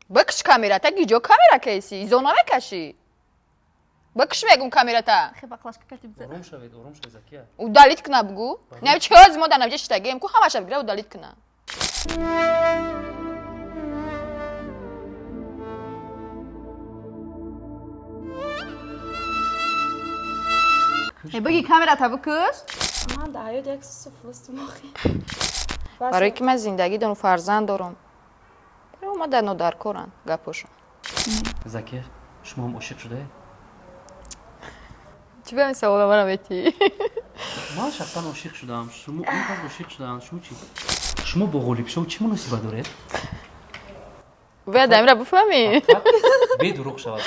Бикш камерата, гиҷо камера кеси? Изо намекашӣ? Бикш мегум камерата. Ором шавед, ором шавед, Закия. Удалить кна бугу. Не чи ҳози мо дар навҷа шитагем ку ҳамаша бигира удалить кна. Э, биги камерата бикш. Ман дар ҳаёт як суфлустум охи. Барое ки ман зиндагӣ дорам, фарзанд дорам. Барои ма дар нодаркоранд гапошон. Закия, шумо ҳам ошиқ шудаед? Чӣ ба ин савола мара метиҳӣ? Ман шахсан ошиқ шудам. Шумо он кас ошиқ шуданд. Шумо чӣ? Шумо бо Ғолибшоҳ чӣ муносибат доред? Бояд амира бифаҳмӣ. Бедурӯғ шавад.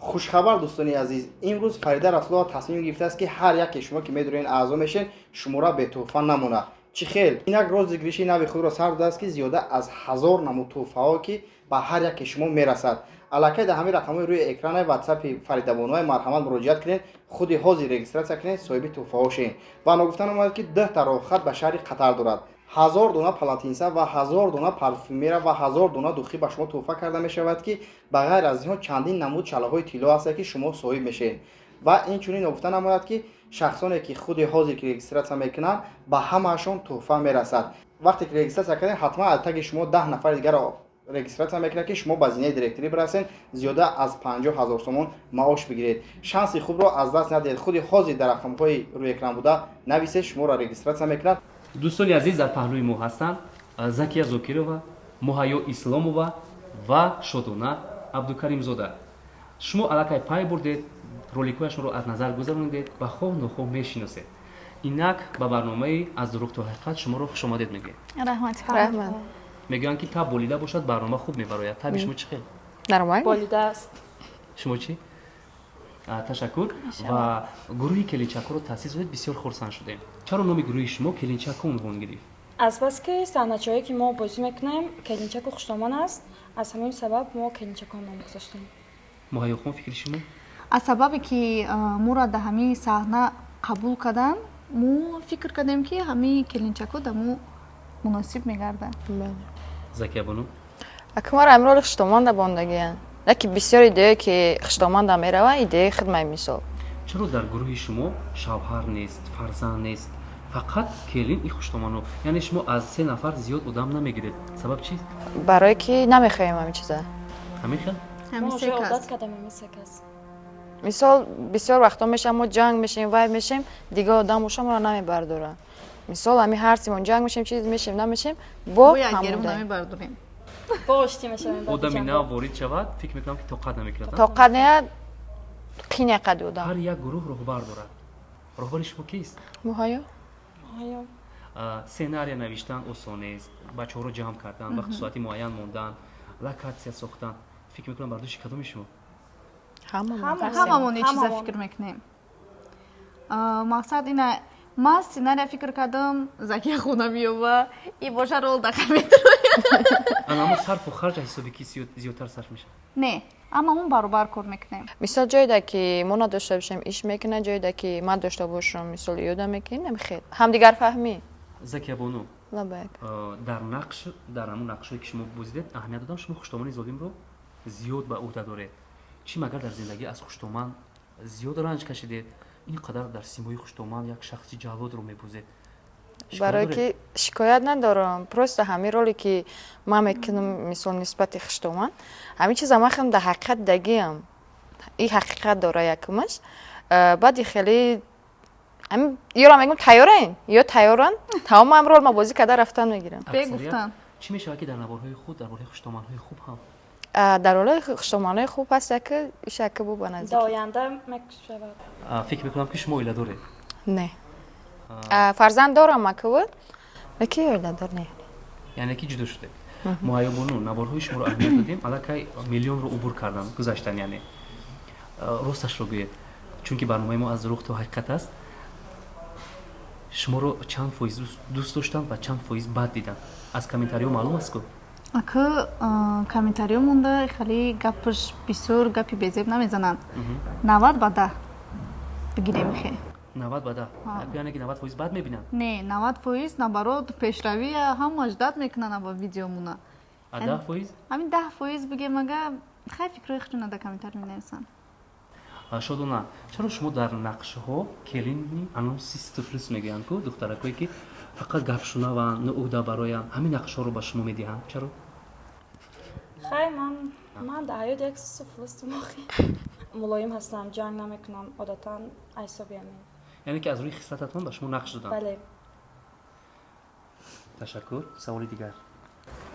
Хушхабар, дӯстони азиз, имрӯз Фарида Расулова тасмим гирифтааст, ки ҳар яке шумо, ки медорен аъзо мешен, шумора бетӯҳфа намонад. Чӣ хел? Инак розыгрыши нави худро сар додааст, ки зиёда аз 1000 намуд тӯҳфаҳо, ки ба ҳар яке шумо мерасад. Аллакай дар ҳамин рақамҳои рӯи экранаи ватсапи Фаридабонуай марҳамат муроҷиат кунед, худи ҳозир регистрация кунед, соҳиби тӯҳфаҳо шавед. Ва ногуфта намояд, ки 10та роҳхат ба шаҳри Қатар дорад, 1000 дона полотенца ва 1000 дона парфюмера ва 1000 дона духӣ ба шумо тӯҳфа карда мешавад, ки ба ғайр аз инҳо чандин намуд чалаҳои тилло ҳастанд, ки шумо соҳиб мешавед. Ва инчунин ногуфта намояд, ки шахсоне, ки худи ҳозир ки регистрация мекунанд, ба ҳамаашон тӯҳфа мерасад. Вақте ки регистрация кардем, ҳатман аз таги шумо 10 нафари дигарро регистрация мекунад, ки шумо ба зинаи директорӣ бирасед, зиёда аз 50 000 сомон маош бигиред. Шанси хубро аз даст надиҳед. Худи ҳозир дар рақамҳои рӯи экран буда нависед, шуморо регистрация мекунад. Дӯстони азиз, дар паҳлӯи мо ҳастанд Закия Зокирова, Муҳайё Исломова ва Шодона Абдукаримзода. Шумо аллакай пай бурдед, роликҳояшонро аз назар гузаронидед ва хоҳ нохоҳ мешиносед. Инак ба барномаи «Аз дурӯғ то ҳақиқат» шуморо хушомадед мегӯем. Раҳмат. Раҳмат. Мегӯянд, ки таб болида бошад, барнома хуб мебарояд. Таби шумо чӣ хел? Нормально. Болида аст. Шумо чӣ? Ташаккур. Ва гурӯҳи Келинчакҳоро таъсис додед, бисёр хурсанд шудем. Чаро номи гурӯҳи шумо Келинчакҳо унвон гирифт? Азбаски саҳначаҳое, ки мо бозӣ мекунем, келинчаку хуштоман аст, аз ҳамин сабаб мо Келинчакҳо ном гузоштем. Муҳайёхон, фикри шумо? Аз сабабе ки моро дар ҳамин саҳна қабул карданд, мо фикр кардем, ки ҳамин келинчакҳо дар мо муносиб мегарданд. Закиябону? Ака, мара ҳамин роли хуштоманда бондагиянд. Яки бисёр идеое, ки хуштоманда мераванд, идеяи хидмаи мисол. Чаро дар гурӯҳи шумо шавҳар нест, фарзанд нест, фақат келин и хуштоману? Яъне шумо аз се нафар зиёд одам намегиред, сабаб чист? Барое ки намехоҳем ҳамин чиза. Ҳамин хел? Ҳамин Мо се уже кас. одат кардем ҳамин се кас. Мисол, бисёр вақтҳо мешавад, мо ҷанг мешем, вай мешем, дигар одам боша, моро намебардоранд. Мисол, ҳамин ҳар симон ҷанг мешем, чиз мешем, намешем, бо Бо якгерм ҳамудай. намебардорем. Бо оштӣ мешавем баъди Одами ҷанг. нав ворид шавад, фикр мекунам, ки тоқат намекунад, а? Тоқат неяд, қине қади одам. Ҳар як гурӯҳ роҳбар дорад. Роҳбари шумо кист? Муҳайё. Муҳайё. Сценария навиштан осон нест, бачаҳоро ҷамъ кардан, вақту соати муайян мондан, локатсия сохтан, фикр мекунам, бар дӯши кадоми шумо? Ҳамамон. Ҳамамон ин чиза Ҳамамон. фикр мекунем. Мақсад ина, ман сценария фикр кардам, Закия хона меёба и боша рол дақа метроя. Анамо сарфу харҷ аз ҳисоби ки зиёдтар сарф мешавад? Не, ҳамамон баробар кор мекунем. Мисол, ҷойда ки мо надошта бошем, иш мекунад, ҷойда ки ман дошта бошам, мисол, ёда мекунем, хел ҳамдигарфаҳмӣ. Закиябону. Лабайк. Дар нақш, дар ҳамун нақшҳое, ки шумо бозидед, аҳамият додам, шумо хуштомани золимро зиёд ба ӯҳда доред. Чӣ магар дар зиндагӣ аз хуштоман зиёд ранҷ кашидед, ин қадар дар симои хуштоман як шахси ҷаллодро мебозед? Барое ки шикоят надорам, просто ҳамин роле, ки ман мекунам, мисол, нисбати хуштоман, ҳамин чиза ман хелм дар ҳақиқат дагиам, и ҳақиқат дора якумаш. Баъди хеле ёро мегӯм, тайёраен ё тайёран, тамомам рол ма бозӣ карда рафтан мегирам. Бегуфтан. Чӣ мешавад, ки дар наворҳои худ дар бораи хуштоманҳои хуб ҳам? Дар ролҳои хуштоманҳои хуб ҳаст, яки ишаки бу ба наздик. Дар оянда мешавад. Фикр мекунам, ки шумо оила доред. Не, фарзанд дорам акуву, леки оиладор не. Яъне ки ҷудо шудед. Муҳайёбону, наворҳои шуморо аҳамият додем, аллакай миллионро убур кардан, гузаштан. Яъне росташро гӯед, чунки барномаи мо «Аз дурӯғ то ҳақиқат» аст. Шуморо чанд фоиз дӯст доштанд ва чанд фоиз бад диданд? Аз комментариҳо маълум аст ку. Ака, комментариҳо монда, хеле гапаш бисёр гапи безеб намезананд. 90 ба 10 бигирем хе. 90 ба 10, яъне ки 90% бад мебинанд? Не, 90% наоборот, пешравия ҳама ждать мекунанд ава видеомуна. А 10%? Ҳамин 10% бигем, ага, хай, фикрҳои худшона дар комментар менависанд. Шодона, чаро шумо дар нақшҳо келини анон систуфлис мегӯянд ку, духтаракое ки фақат гапшунаванд, ноуҳда бароянд, ҳамин нақшҳоро ба шумо медиҳанд, чаро? Хай, ман дар ҳаёт як суфлистум охи. Мулоим ҳастам, ҷанг намекунам одатан, айсоби ҳамин. Яъне ки аз рӯи хислататон ба шумо нақш доданд? Бале. Ташаккур. Саволи дигар: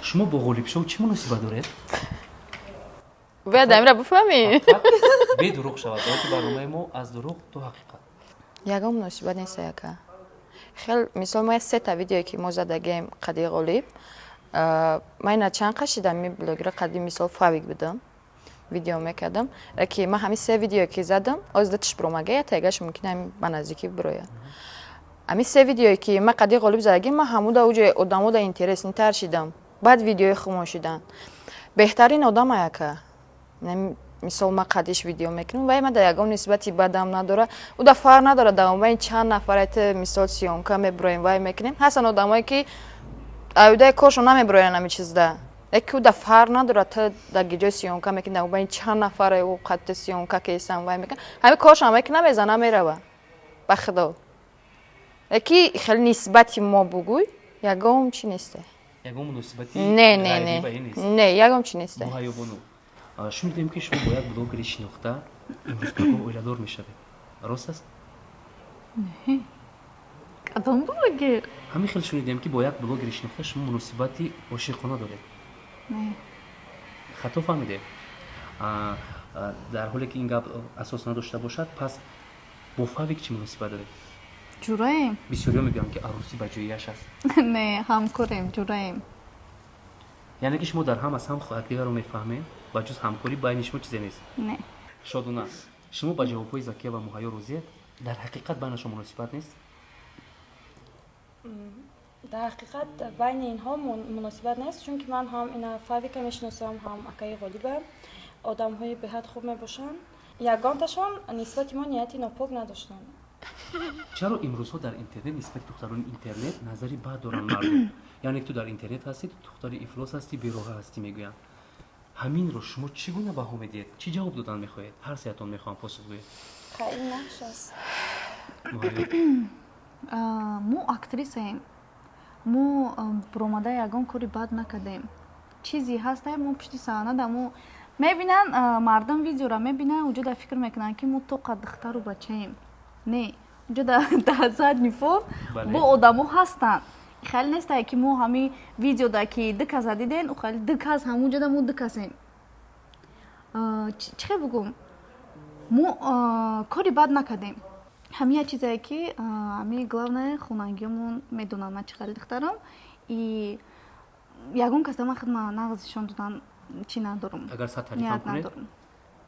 шумо бо Ғолибшоу чӣ муносибат доред? Бояд амира бифаҳмӣ. Фақат бедурӯғ шавад, барои ки барномаи мо аз дурӯғ то ҳақиқат. Ягон муносибат нест, яка. Хел, мисол, мо сета видеое ки мо задагем қади Ғолиб, ман ина чанд қашидам, ми блогера қади, мисол, Фавик будам, видео мекардам, ки ман ҳамин се видеое ки задам, оз дуташ биромага, я тайгаш мумкин ҳамин ба наздикӣ бирояд. Ҳамин се видеое ки ман қади Ғолиб задагим, ман ҳамуда уҷои одамода интереснитар шидам, баъд видеои хумон шидан. Беҳтарин одама, яка. Мисол, ман қадиш видео мекунам, вай ма дар ягон нисбати бадам надора. Ӯ да фарқ надора, дар мобайни чанд нафарате, мисол, съёмка мебироем, вай мекунем. Ҳастанд одамое ки аюдаи коршон намебироянд ҳамин чизда, яке ӯ да фарқ надора, ту дар гиҷои съёмка мекунӣ, дар мобайни чанд нафаре ӯ қадди съёмка кесам, вай мекунам, ҳамин коршон мекунам, мезана, мерава, ба худо. Яки хеле нисбати мо бугӯй, ягон чи несте. Ягон муносибати Не, не, ғайрӣ не. ба ин нест? Не, ягон чи несте. Муҳайёбону, шунидем, ки шумо бо як блогери шинохта имрӯз пагоҳ оиладор мешавед, рост аст? Кадом блогер? Ҳамин хел шунидем, ки бо як блогери шинохта шумо муносибати ошиқона доред. Не. Хато фаҳмидем. Дар ҳоле ки ин гап асос надошта бошад, пас бо Фавик чӣ муносибат доред? Ҷураем. Бисёриҳо мегӯянд, ки арӯсӣ ба ҷояш аст. Не, ҳамкорем, ҷураем. Яъне ки шумо дар ҳам аз ҳам якдигарро мефаҳмед ва ҷуз ҳамкорӣ байни шумо чизе нест? Не. Шодона, шумо ба ҷавобҳои Закия ва Муҳайё розиед? Дар ҳақиқат байнашон муносибат нест? Дар ҳақиқат байни инҳо муносибат нест, чунки ман ҳам ина Фавика мешиносам, ҳам акаи Ғолиба. Одамҳои беҳад хуб мебошанд, ягонташон нисбати мо нияти нопок надоштанд. Чаро имрӯзҳо дар интернет нисбати духтарони интернет назари бад доранд мардум? Яъне ту дар интернет ҳастӣ, ту духтари ифлос ҳастӣ, бероҳа ҳастӣ мегӯянд. Ҳаминро шумо чӣ гуна баҳо медиҳед? Чӣ ҷавоб додан мехоҳед? Ҳар сеятон мехоҳам посух гӯед. Ха, ин нақш аст. Муҳайё. Мо актрисаем, мо буромада ягон кори бад накардем. Чизе ҳаста, мо пушти саҳна да мо мебинанд, мардум видеора мебинанд, уҷо да фикр мекунанд, ки мо тоқа духтару бачаем. Не, уҷо да задний фон бо одамо ҳастанд. Хеле нестае, ки мо ҳами видеода ки ду каса диден, хеле ду кас ҳамунҷода мо ду касем. Чӣ хел бугум, мо кори бад накардем. Ҳамин як чизае, ки ҳами главное, хонагиёмон медонанд, ман чӣ хеле духтарам, и ягон каса ман худма нағз нишон додан чӣ надорум. Агар сад таърифам ният кунед, надорум.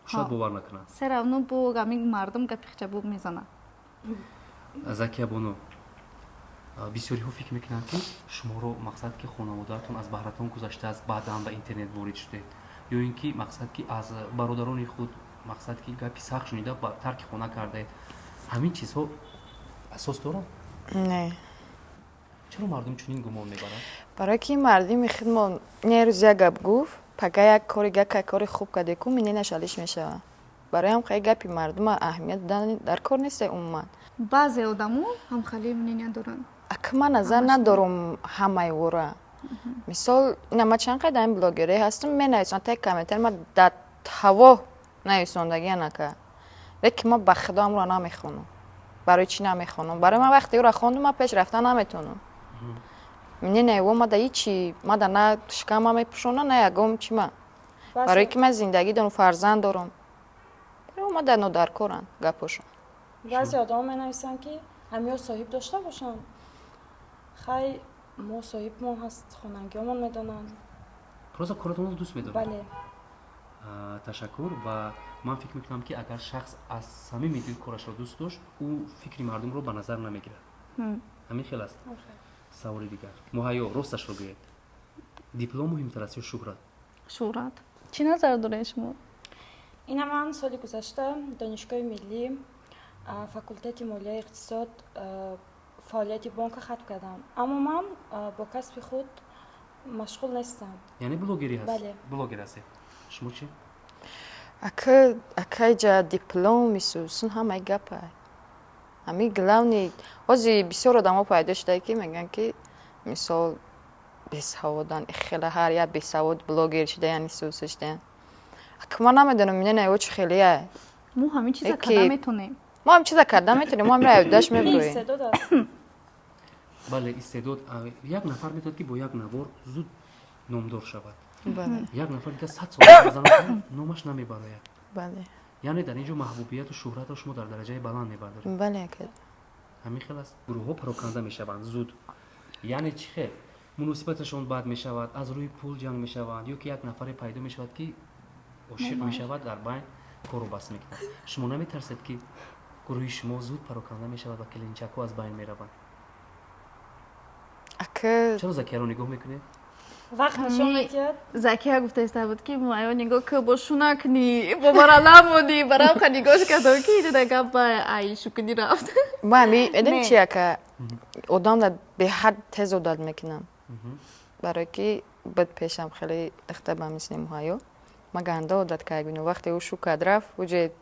шояд бовар накунанд. Все равно бо ҳамин мардум гапи хичабоб мезанад. Закия бону, бисёриҳо фикр мекунанд, ки шуморо, мақсад, ки хонаводаатон аз баҳратон гузаштааст, баъдан ба интернет ворид шудед, ё ин ки, мақсад, ки аз бародарони худ, мақсад, ки гапи сахт шунида, ба тарки хона кардаед. Ҳамин чизҳо асос дорад? Не. Чаро мардум чунин гумон мебарад? Барои ки мардими худмо не рӯз як гап гуфт, пага як кори гака кори хуб карде ку, миненаш алиш мешавад. Барои ҳам хеле гапи мардума аҳамият додан дар кор несте умуман. Баъзе одамо ҳамхали мнения доранд. Ака, ман назар надорум ҳамаи ӯра. Мисол, ина ма чанд қайда ин блогере ҳастам, менависонам таи комментар, ма дар ҳаво нависондагия нака, лекин ма ба худо амро намехонам. Барои чӣ намехонам? Барои ман вақте ӯра хондум, ман пеш рафта наметавонам. Мнение ӯ мада ҳичи, мада на шикама мепӯшона, на ягон чи ма. Барое ки ман зиндагӣ дорам, фарзанд дорам, барои мада нодаркоранд гапошон. Баъзе одамо менависанд, ки ҳамиҳо соҳиб дошта бошанд. Хай, мо соҳибмон ҳаст, хонагиёмон медонанд. Просто коратонро дӯст медоред? Бале. Ташаккур. Ва ман фикр мекунам, ки агар шахс аз самими дил корашро дӯст дошт, ӯ фикри мардумро ба назар намегирад. Ҳамин хел аст. Саволи дигар: Муҳайё, росташро гӯед, диплом муҳимтар аст ё шӯҳрат? Шӯҳрат. Чӣ назар доред шумо? Ина ман соли гузашта Донишгоҳи миллӣ, факултети молияи иқтисод, фаъолияти бонка хатм кардам, аммо ман бо касби худ Машғул нестам. Яъне блогерӣ ҳаст? Бале. Блогер ҳастед. Шумо чӣ? Ака, акайҷа диплом исусун ҳамаи гапа. Ҳами главный ҳози бисёр одамо пайдо шуда, ки мегӯянд, ки мисол бесаводан, хеле ҳар як бесавод блогер шудаян, исус шудаян. Ака, ман намедонам, ина ё чӣ хелия. Мо ҳамин чиза карда метонем. Мо ҳам чиза карда метонем, мо ҳамира аюдаш мебуроем. Истеъдод аст. Бале, истеъдод. Як нафар метавонад, ки бо як навор зуд номдор шавад, як нафар дига 100 сол номаш намебарояд. Яъне дар ин ҷо маҳбубияту шӯҳратро шумо дар дараҷаи баланд мебардоред. Бале, ака. Ҳамин хел аст. Гурӯҳҳо пароканда мешаванд зуд, яъне чӣ хел муносибаташон бад мешавад, аз рӯи пул ҷанг мешаванд ё ки як нафаре пайдо мешавад, ки ошиқ мешавад, дар байн кору бас мекунад. Шумо наметарсед, ки гурӯҳи шумо зуд пароканда мешавад ва келинчакҳо аз байн мераванд? Ака. Чаро Закияро нигоҳ мекунед? Вақт нишон медиҳад. Закия гуфтаиста буд, ки моё нигоҳ ки бо шу накунӣ, бо мара намонӣ, барамха нигоҳш кардам, ки ида гап ай шукунӣ рафт. Ма ми медонӣ Не. чи, ака, одам дар беҳад тез одат мекунам, барое ки бад пешам хеле дихта ба мисли Муҳайё ма ганда одат кардем. Вақте ӯ шу кард, рафт, уҷе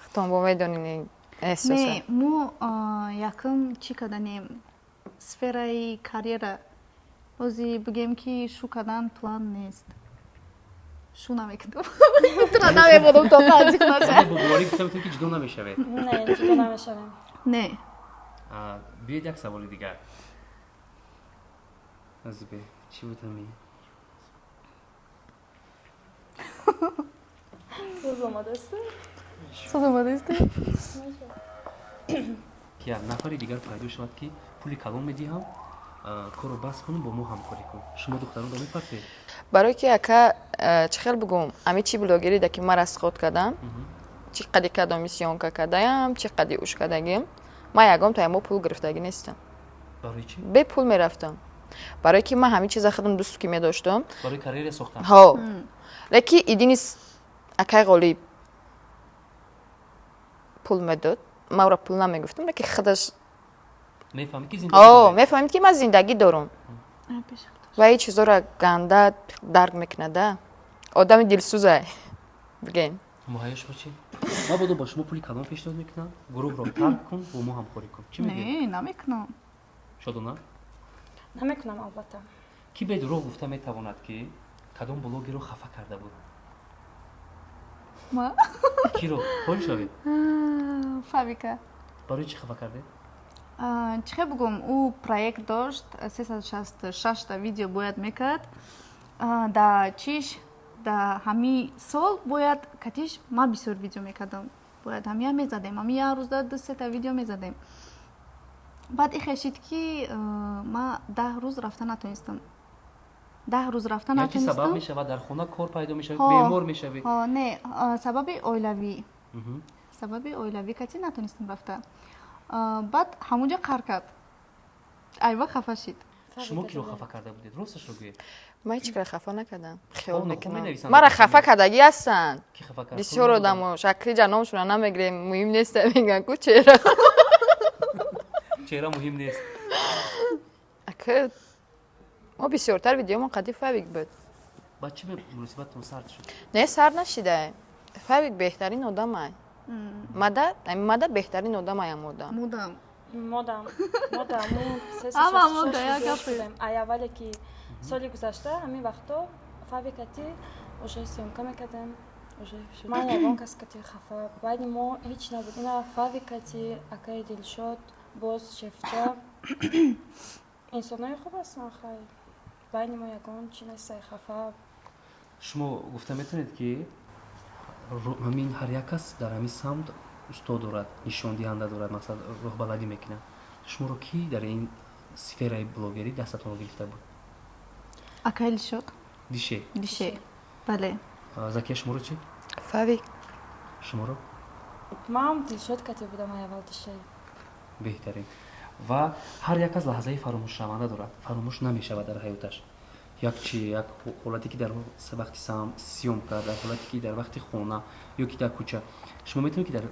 худтон бо медонӣ эҳсоса. Не, мо якум чӣ карданем, сфераи карьера ҳози бигем, ки шу кардан план нест, шу намекунам, тура намемонам то наздик наша. Яъне бо боварӣ гуфта метавонед, ки ҷудо намешавед? Не, ҷудо намешавем. Не. Биёед, як саволи дигар. Азбе чӣ буд ҳамин? Соз омадааст. Соз омадаисти. Ки як нафари дигар пайдо шавад, ки пули калон медиҳам, корро бас кунум, бо мо ҳамкорӣ кун, шумо духтаронро мепартед? Барое ки, ака, чӣ хел бигӯм, ами чи блогерида ки ман расход кардам, чӣ қади кадоми съёмка кардаям, чӣ қади уш кардагим, ман ягон таймо пул гирифтагӣ нестам. Барои чӣ? Бепул мерафтам, барое ки ман ҳамин чиза худам дӯст ки медоштам. Барои карьера сохтан. Ҳо, леки идинис акай Ғолиб пул медод, ман ӯро пул намегуфтам, леки худаш мефаҳмед, ки о зиндагӣ доред. Мефаҳмид, ки ман зиндагӣ дорам ва ин чизоро ганда дарк мекунада, одами дилсӯзай бигем. Муҳайё, шумо чӣ? Мабодо ба шумо пули калон пешниҳод мекунам, гурӯҳро тарк кун, бо мо ҳамкорӣ кун, чӣ мегӯед? Не, намекунам. Шодона? Намекунам, албатта. Кӣ бедурӯғ гуфта метавонад, ки кадом блогерро хафа карда буд? Ма. Киро қоил шавед? Фабика. Барои чӣ хафа кардед? Чӣ хел бигӯм, ӯ проект дошт, 366-та видео бояд мекард. Да чиш, да ҳамин сол бояд катиш ман бисёр видео мекардам, бояд ҳамия мезадем, ҳами як рӯзда ду сета видео мезадем. Баъд ихешид, ки ман 10 рӯз рафта натонистам, 10 рӯз рафта Яъне чӣ сабаб натонистам. мешавад? Дар хона кор пайдо мешавад, Ҳо. бемор мешавед? Ҳо, не, сабаби оилавӣ, сабаби оилавӣ кати натонистам рафта. Баъд ҳамунҷо қар кард, айва хафа шид. Шумо киро хафа карда будед, росташро гӯед. Ман ҳеҷ кара хафа накардам, хиёл Хоб, мекунам. менависанд. Мара хафа кардагӣ ҳастанд. Ки хафа кард? Бисёр одамо шакриҷа номшона намегирем, муҳим нест, мегӯянд ку чеҳра. Чеҳра муҳим нест. Ака, мо бисёртар видеомон қади Фабик буд. Баъд чӣ муносибататон сард шуд? Не, сар нашида. Фабик беҳтарин одамай, мада мада беҳтарин одамаям одам. Мудам. Модам, модам. Ама мода, як гапе. Ай аввале ки соли гузашта ҳамин вақто Фабикати уже съёмка мекардем, уже ман ягон кас кати хафа байни мо ҳеҷ набуд. Ина Фабикати, акаи Дилшод, боз шефча инсонои хуб ҳастанд. Хай, байни мо ягон чи нестай хафа. Шумо гуфта метавонед, ки ҳамин ҳар як кас дар ҳамин самт устод дорад, нишондиҳанда дорад, масалан, роҳбаладӣ мекунад. Шуморо кӣ дар ин сфераи блогерӣ дастатонро гирифта буд? Акай Дилшод. Дише? Дише, бале. Закия, шуморо чӣ? Фабик. Шуморо? Ман Дилшод кати будам ай аввал, дише. Беҳтарин. Ва ҳар як кас лаҳзаи фаромӯшшаванда дорад, фаромӯш намешавад дар ҳаёташ, як чи, як ҳолате, ки дар вақти съёмка, дар ҳолате, ки дар вақти хона ё ки дар кӯча. Шумо метавонед, ки дар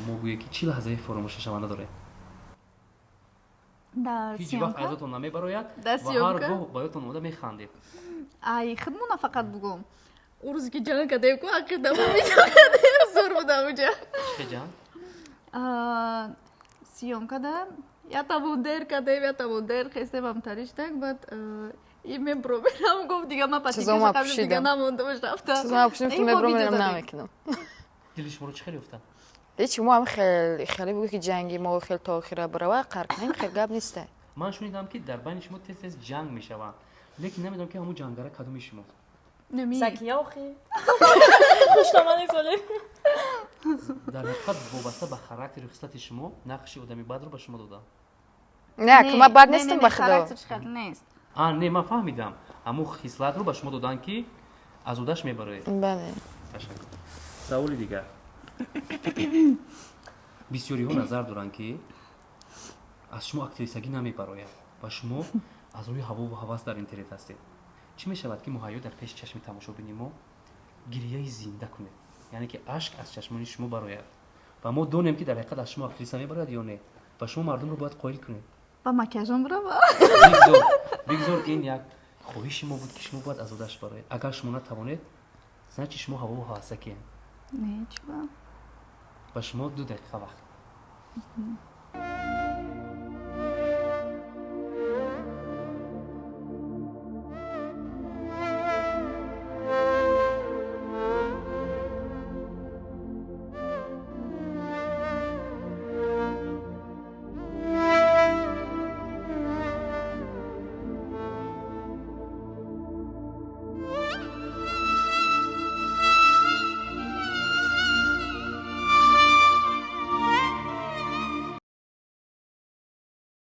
мо гӯед, ки чӣ лаҳзаи фаромӯшнашаванда доред? Ҳеҷ вақт аз ёдтон намебарояд ва ҳар гоҳ ба ёдтон омада механдед. Ай, худмона фақат бугум. Ӯ рӯзе ки ҷанг кардем ку, ақидамо видео кардем, зур будам уҷа. Чӣ ҷанг? Съёмка да ятамон дер кардем, ятамон дер хестем, ҳамтари шудак, баъд и мебро мерам, гуфт, дига ман патикаша дига намондамаш рафта. Чизома пушидам, мебро мерам, намекунам. Дили шуморо чӣ хеле ёфтанд? Ҳеч, мо ҳам хеле бугӯ ки ҷанги мо хел то охира барава, қар кунем, хел гап неста. Ман шунидам, ки дар байни шумо тез тез ҷанг мешаванд, лекин намедонам, ки ҳамун ҷангара кадоми шумост. Закия охи хуштомани солим. Дар ҳақиқат, вобаста ба характеру хислати шумо нақши одами бадро ба шумо додам. Не, ма бад нестам, ба худо. Нест. А, не, ман фаҳмидам, ҳамун хислатро ба шумо доданд, ки аз удаш мебароед. Бале. Ташаккур. Саволи дигар: бисёриҳо назар доранд, ки аз шумо актрисагӣ намебарояд ва шумо аз рӯи ҳавову ҳавас дар интернет ҳастед. Чӣ мешавад, ки Муҳайё дар пеши чашми тамошобини мо гирияи зинда кунед, яъне ки ашк аз чашмони шумо барояд ва мо донем, ки дар ҳақиқат аз шумо актриса мебарояд ё не, ва шумо мардумро бояд қоил кунед. Ба макияжон бирава. Бигзор, ин як хоҳиши мо буд, ки шумо бояд аз одаш бароед. Агар шумо натавонед, значит, шумо ҳавову ҳавасакием. Не, чиба. Ба шумо 2 дақиқа вақт.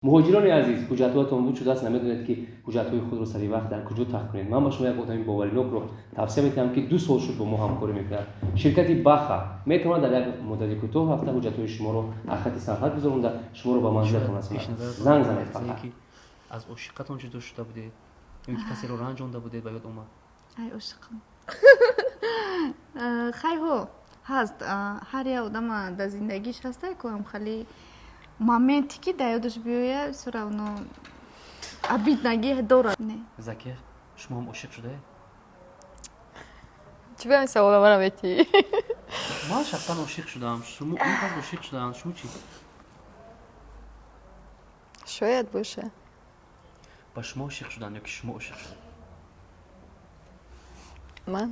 Муҳоҷирони азиз, ҳуҷҷатҳоятон буд шудааст, намедонед, ки ҳуҷҷатҳои худро сари вақт дар куҷо тах кунед. Ман ба шумо як одами боваринокро тавсия медиҳам, ки 2 сол шуд бо мо ҳамкорӣ мекунад. Ширкати Баха метавонад дар як муддати кӯтоҳ рафта ҳуҷҷатҳои шуморо аз хати сарҳад гузаронда, шуморо ба манзилатон расонад. Занг занед фақат. Аз ошиқатон ҷудо шуда будед ё ки касеро ранҷонда будед, ба ёд омад? Ай, ошиқам хайҳо ҳаст. Ҳар як одама дар зиндагиш ҳаста ку ҳам хали моменте, ки дар ёдаш биёяд, всё равно обиднагӣ дорад. Не. Закия, шумо ҳам ошиқ шудаед? Чӣ ба ин савола мара метиҳӣ? Ман шахсан ошиқ шудам. Шумо, ин кас ошиқ шуданд, шумо чӣ? Шояд боша. Ба шумо ошиқ шуданд ё ки шумо ошиқ шудед? Ман.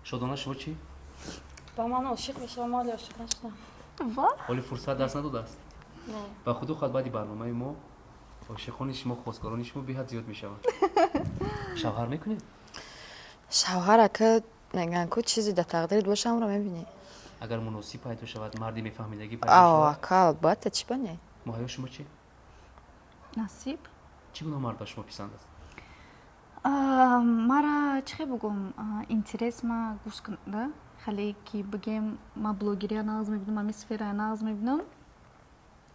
Шодона, шумо чӣ? Ба ман ошиқ мешавам, ҳоле ошиқ нашудам. Ҳоли фурсат даст надодааст. Ба худо хоҳад, баъди барномаи мо ошиқони шумо, хостгорони шумо беҳад зиёд мешаванд. Шавҳар мекунед? Шавҳар, ака, мегӯянд ку, чизе дар тақдирит боша, ҳамро мебинӣ. Агар муносиб пайдо шавад, марди мефаҳмидагӣ пайдо Ао шавад? Ака, албатта, чӣ ба не. Муҳайё, шумо чӣ? Насиб. Чӣ гуна мард ба шумо писанд аст? Мара чӣ хел бугум, интерес ма гӯш кун да, хеле ки бигем, ма блогерия нағз мебинам, ҳами сферая нағз мебинам,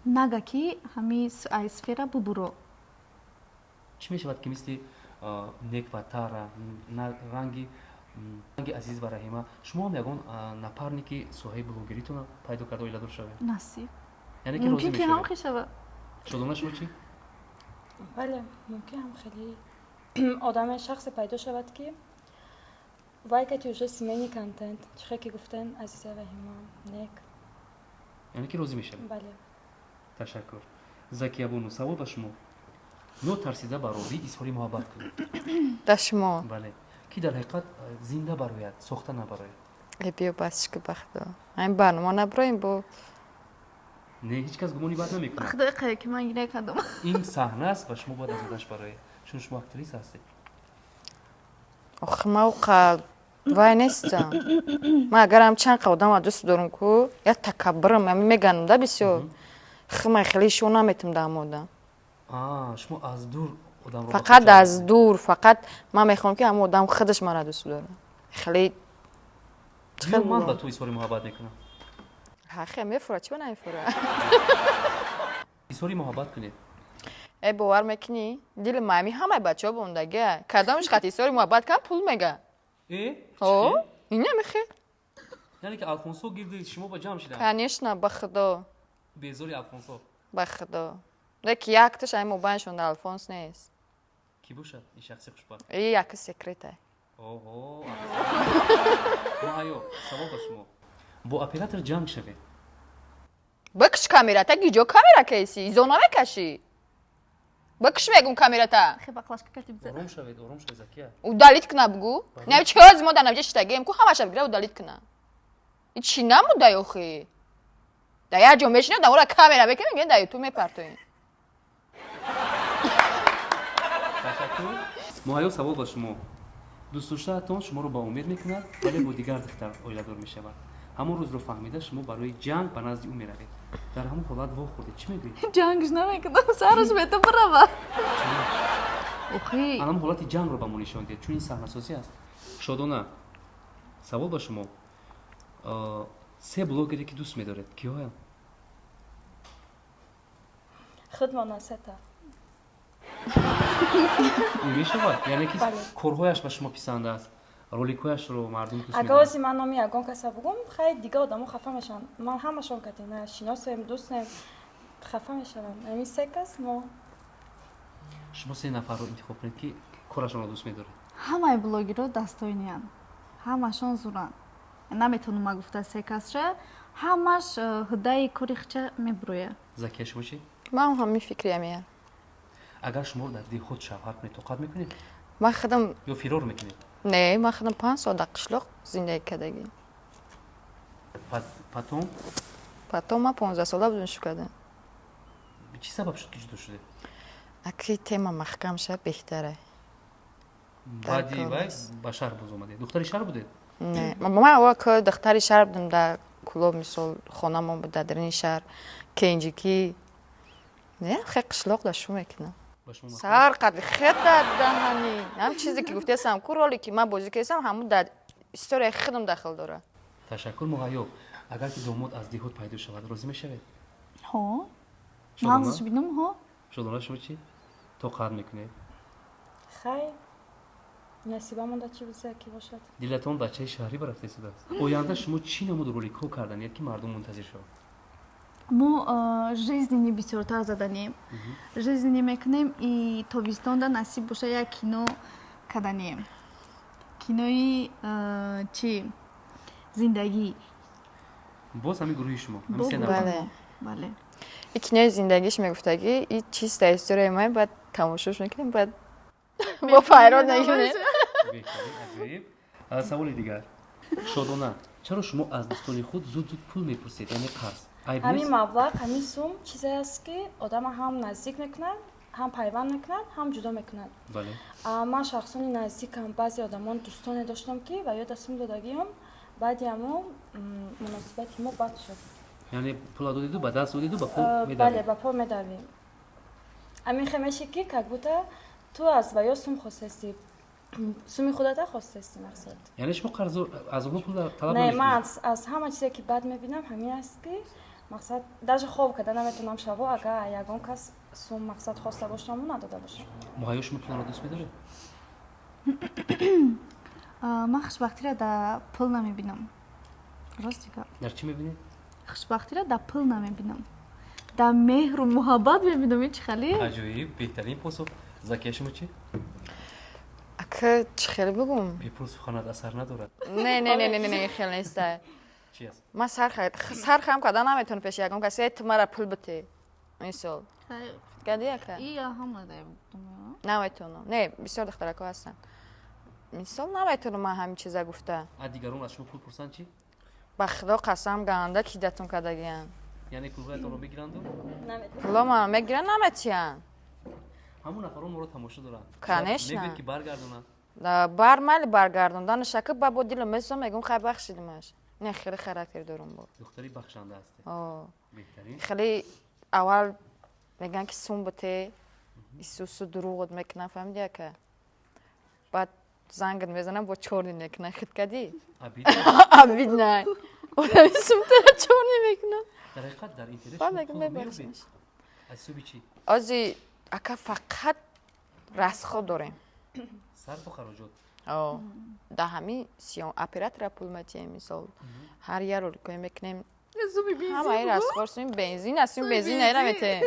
нага ки ҳами ай сфера бубуро. Чӣ мешавад, ки мисли Нек ва Тара, ранги Азиз ва Раҳима, шумо ҳам ягон напарники соҳаи блогеритона пайдо карда, оиладор шавед? Насиб. Яъне ки розӣ Мумкин ки ҳам мешавед? хел шавад. Шодона, шумо чӣ? Бале, мумкин ҳам хеле одаме, шахсе пайдо шавад, ки вай кати уже семейный контент, чӣ хел ки гуфтен Азиза, Раҳима, Нек. Яъне ки розӣ мешавед? Бале. Ташаккур. Закия бону, савол ба шумо: нотарсида ба ровӣ изҳори муҳаббат кунед. Да шумо? Бале, ки дар ҳақиқат зинда барояд, сохта набарояд. Э, биё, бас ки, ба худо, ҳамин барнома наброем бо. Не, ҳеҷ кас гумони бад намекунад. Худои қая ки ман гиря кардам. Ин саҳна аст ва шумо бояд аз одаш бароед, чун шумо актриса ҳастед. Охи, ма уқа вай нестам. Ман агарам чанд қа одама дӯст дорам ку, як такаббурам, ами меганам да бисёр химай, хеле ишо наметам да ҳама одам. А, шумо аз дур одамро ба Фақат худ ҷалб аз мекунед. дур. Фақат ман мехоҳам, ки ҳама одам худаш мара дӯст дорад, хеле чӣ хел Биё, ман ба бугӯям? ту изҳори муҳаббат мекунам. Ҳа, мефура, чӣ ба намефура? Изҳори муҳаббат кунед. Э, бовар мекунӣ, дили мами ҳамаи бачаҳо бондагия, кадомш хати изҳори муҳаббат кам пул мега. Э? О, ина мехе. Яъне ки Алфонсо гирди шумо ба ҷамъ шиданд? Конечно, ба худо. Безори Алфонсо. Ба худо. Леки якташ ай мобайншон да Алфонс нест. Кӣ бошад ин шахси хушбахт? И яка секрета. Оҳо, Муҳайё, савол ба шумо: бо оператор ҷанг шавед. Бикш камерата, гиҷо камера кеси, изо намекашӣ. Бикш, мегум, камерата. Ором шавед, ором шавед, Закия. Удалить кна, бугу. Не, чи ҳози мо дар навҷа шитагием ку, ҳамаша бигира, удалить кна. И чӣ намудай охи? Да як ҷо мешинем, да ора камера мекунем, мегӯем, дар Ютуб мепартоем. Ташаккур. Муҳайё, савол ба шумо: дӯстдоштаатон шуморо ба умед мекунад, вале бо дигар духтар оиладор мешавад. Ҳамон рӯзро фаҳмида, шумо барои ҷанг ба назди ӯ меравед. Дар ҳамон ҳолат вохӯрдед, чӣ мегӯед? Ҷангш намекунам, сараш мета бирава. Охи. Ҳамон ҳолати ҷангро ба мо нишон диҳед, чун ин саҳнасозӣ аст. Шодона, савол ба шумо: се блогере, ки дӯст медоред, киҳоянд? Худмона сета. Мешавад, яъне ки корҳояш ба шумо писанд аст, роликҳояшро мардум дӯст. Агар ози ман номи ягон каса бугум, хай, дига одамо хафа мешаванд. Ман ҳамашон катина шиносем, дӯстем, хафа мешаванд. Ами се кас мо. Шумо се нафарро интихоб кунед, ки корашонро дӯст медоред. Ҳамаи блогерро достойный анд, ҳамашон зуранд. Наметавонам ма гуфта се касша, ҳамаш ҳудаи кори хича мебурӯяд. Закия, шумо чӣ? Ман ҳамин фикри амия. Агар шуморо дар деҳот шавҳар кунед, тоқат мекунед? Ман худам. Ё фирор мекунед? Не, ман худам 5 сол дар қишлоқ зиндагӣ кардагӣ. Потом? Потом ман 15-сола будем, шу кардем. Чӣ сабаб шуд, ки ҷудо шудед? Аки тема маҳкам шад, беҳтара. Баъди вай ба шаҳр боз омадед. Духтари шаҳр будед? Не, ман аввал ки духтари шаҳр будам, дар Кулоб, мисол, хонамон буд дар дарини шаҳр, Кенҷикӣ. Не, хе, қишлоқ да шу мекунам. Сар қад хета даҳани ҳам чизе ки гуфтесам ку, роли ки ман бозӣ кардам, ҳамун дар историяи худам дахл дорад. Ташаккур. Муҳайё, агар ки домод аз деҳот пайдо шавад, розӣ мешавед? Ҳо, мағзаш бинам, ҳо. Шодона, шумо чӣ, тоқат мекунед? Хай, насибамонда чӣ биза ки бошад. Дилатон бачаи шаҳрӣ барафта истодааст. Оянда шумо чӣ намуд роликҳо карданиед, ки мардум мунтазир шавад? Мо жизненный бисёртар заданем, жизненный мекунем. И тобистонда насиб боша, як кино каданем, кинои чи, зиндагӣ. Боз ҳамин гурӯҳи шумо? Бале. Бале. И кинои зиндагиш мегуфтагӣ, и чиста историяи ман, баъд тамошош мекунем, баъд бо файрод мекунем. Саволи дигар. Шодона, чаро шумо аз дӯстони худ зуд зуд пул мепурсед, яъне қарз? Ҳамин маблағ, ҳамин сум чизе аст, ки одама ҳам наздик мекунад, ҳам пайванд мекунад, ҳам ҷудо мекунад. Ман шахсони наздикам, баъзе одамон, дӯстоне доштам, ки ва ёда сум додагиём, баъди ҳамо муносибати мо бад шуд. Яъне пула додиду, ба даст додиду, ба пол? Бале, ба пол медавӣ. Ҳамин хемеше, ки как будто ту аз ваё сум хостасти, суми худата хостасти, мақсад. Яъне шумо қарз аз онҳо пул талаб? Не, ман аз ҳама чизе, ки бад мебинам, ҳамин аст, ки мақсад, даже хоб карда наметавонам шаво, агар ягон кас сум, мақсад, хоста бошаму надода бошам. Муҳайё, шумо пулро дӯст медоред? Ман хушбахтиро дар пул намебинам, рости гап. Дар чӣ мебинед? Хушбахтиро дар пул намебинам, дар меҳру муҳаббат мебинам. Ин чи хали? Аҷоиб, беҳтарин посух. Закия, шумо чӣ? Ака, чӣ хеле бигум? Бепул суханат асар надорад. Не, не, не, не, не, хеле неста. Чи аст? Ман сар хам карда наметавонам пеши ягон касе, ту мара пул бите, мисол. Гади, ака? Наметавонам. Не, бисёр духтарако ҳастанд, мисол, наметавонам ман ҳамин чиза гуфта. А дигарон аз шумо пул пурсанд, чӣ? Ба худо қасам, ганда кидатон кардагиянд. Яъне пулҳоятонро мегиранду? Пуло мана мегиранд, наметиҳанд. Ҳамон нафарон моро тамошо доранд. Конечно. Мегӯяд, ки баргардонанд. Бар майли, баргардонданаша ки ба бо дилам месом, мегӯм, хай, бахшидимаш. Не, хеле характер дорум бо. Духтари бахшанда ҳастед, беҳтарин. Хеле аввал мегӯянд, ки сум бите, исусу дурӯғот мекунам, фаҳмиди, ака? Баъд зангат мезанам, бо чорни мекунам, хит кадӣ, обидно, одами сумтара чорни мекунам. Дар ҳақиқат, дар интернет Баъд мегӯм, мебахшимаш. Аз ҳисоби чӣ? Ози, ака, фақат расход дорем. Сарфу хароҷот. Да ҳамин сиём оператора пул метиҳем, мисол, ҳар як роликое мекунем, ҳамаи расход, суми бензин аст, суми бензин наметиҳем.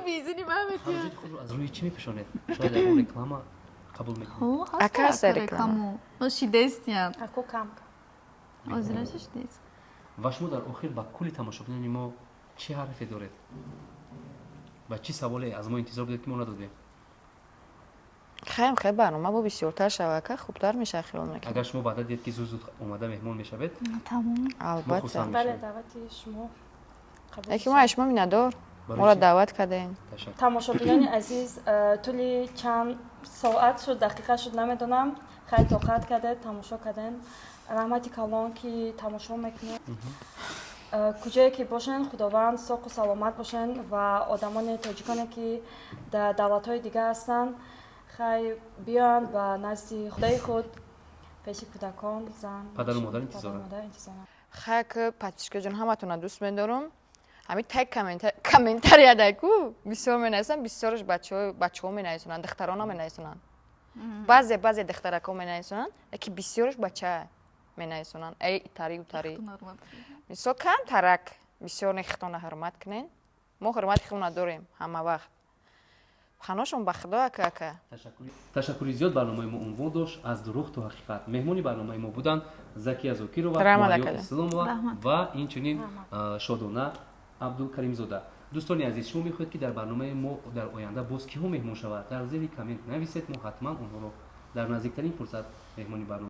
Безини ман метиҳам. Хароҷоти худро аз рӯи чӣ мепӯшонед? Шояд ягон реклама қабул мекунед? Ҳо, Ака, ҳаста ҳаста реклама. рекламу шидестиян. Ако кам. Озираша шидест. Ва шумо дар охир ба кулли тамошобинони мо чӣ ҳарфе доред ва чӣ саволе аз мо интизор будед, ки мо надодем? Хаем, хай, барнома бо бисёртар шава, ака, хубтар мешава, хиёл мекунам. Агар шумо ваъда диҳед, ки зуд зуд омада меҳмон мешавед, Тамом. мо Албатта. хурсанд Бале, мешавем. даъвати шумо қабул Яки мо аз шумо миннатдор. Барои Моро чӣ? даъват кардем. Ташаккур. Тамошобинони азиз, тӯли чанд соат шуд, дақиқа шуд, намедонам, хай, тоқат кардед, тамошо кардем. Раҳмати калон, ки тамошо мекунед. Куҷое ки бошен, Худованд соқу саломат бошен ва одамони тоҷиконе, ки дар давлатҳои дигар ҳастанд, хай, биёянд ба назди худаи худ, пеши кӯдакон, зан, Падару модар падару интизоранд. модар интизоранд. Хай, ки подписчика ҷон, ҳаматона дӯст медорам. Ҳами тай комментария ку бисёр менависанд, бисёраш бачаҳо менависонанд, духтарона менависонанд, баъзе баъзе духтарако менависонанд, яки бисёраш бача менависонанд: эй, итари, утари. Мисол, камтарак бисёр не, хитона ҳурмат кунен. Мо ҳурмати худона дорем ҳама вақт. Ханошон ба Худо, ака, ака. Ташаккури зиёд. Барномаи мо унвон дошт «Аз дурӯғ то ҳақиқат». Меҳмони барномаи мо буданд Закия Зокирова, Раҳмат, Муҳайё ака. Исломова Раҳмат. ва инчунин Шодона Абдулкаримзода. Дӯстони азиз, шумо мехоҳед, ки дар барномаи мо дар оянда боз киҳо меҳмон шавад, дар зери коммент нависед, мо ҳатман онҳоро дар наздиктарин фурсат меҳмони барнома.